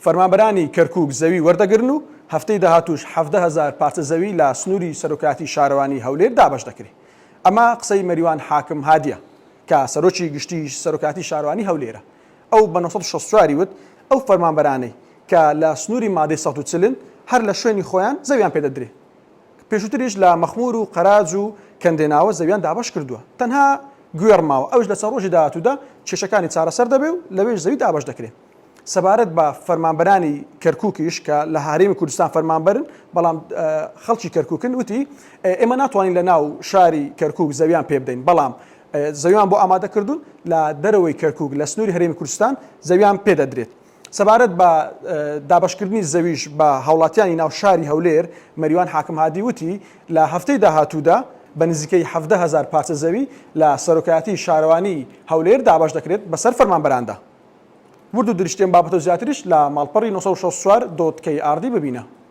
فەرمانبەرانی کەرکوک زەوی وەردەگرن و هەفتەی داهاتووش 17 هەزار پارچە زەوی لە سنووری سەرۆکایەتی شارەوانی هەولێر دابەش دەکرێ. ئەمە قسەی مەریوان حاکم هادیە کە سەرۆکی گشتی سەرۆکایەتی شارەوانی هەولێرە. ئەو بە 964 ی وت، ئەو فەرمانبەرانەی کە لە سنووری مادەی 140 ن هەر لە شوێنی خۆیان زەویان پێ دەدرێ. پێشووتریش لە مەخموور و قەراج و کەندێناوە زەویان دابەش کردووە، تەنها گوێڕ ماوە، ئەویش لە چەند ڕۆژی داهاتوودا کێشەکانی چارەسەر دەبێ و لەوێش زەوی دابەش دەکرێ. سەبارەت بە فەرمانبەرانی کەرکووکیش کە لە هەرێمی کوردستان فەرمانبەرن، بەڵام خەڵکی کەرکووکن، وتی، ئێمە ناتوانین لە ناو شاری کەرکووک زەویان پێ بدەین، بەڵام زەویمان بۆ ئامادە کردوون لە دەرەوەی کەرکووک لە سنووری هەرێمی کوردستان زەویان پێ دەدرێت. سەبارەت بە دابەشکردنی زەویش بە هاوڵاتیانی ناو شاری هەولێر، مەریوان حاکم هادی وتی، لە هەفتەی داهاتوودا بە نزیکەی 17 هەزار پارچە زەوی لە سەرۆکایەتی شارەوانیی هەولێر دابەش دەکرێت بەسەر فەرمانبەراندا. ورد و درشتی ئەم بابەتە و زیاتریش لە ماڵپەڕی 964 dot KRD ببینە.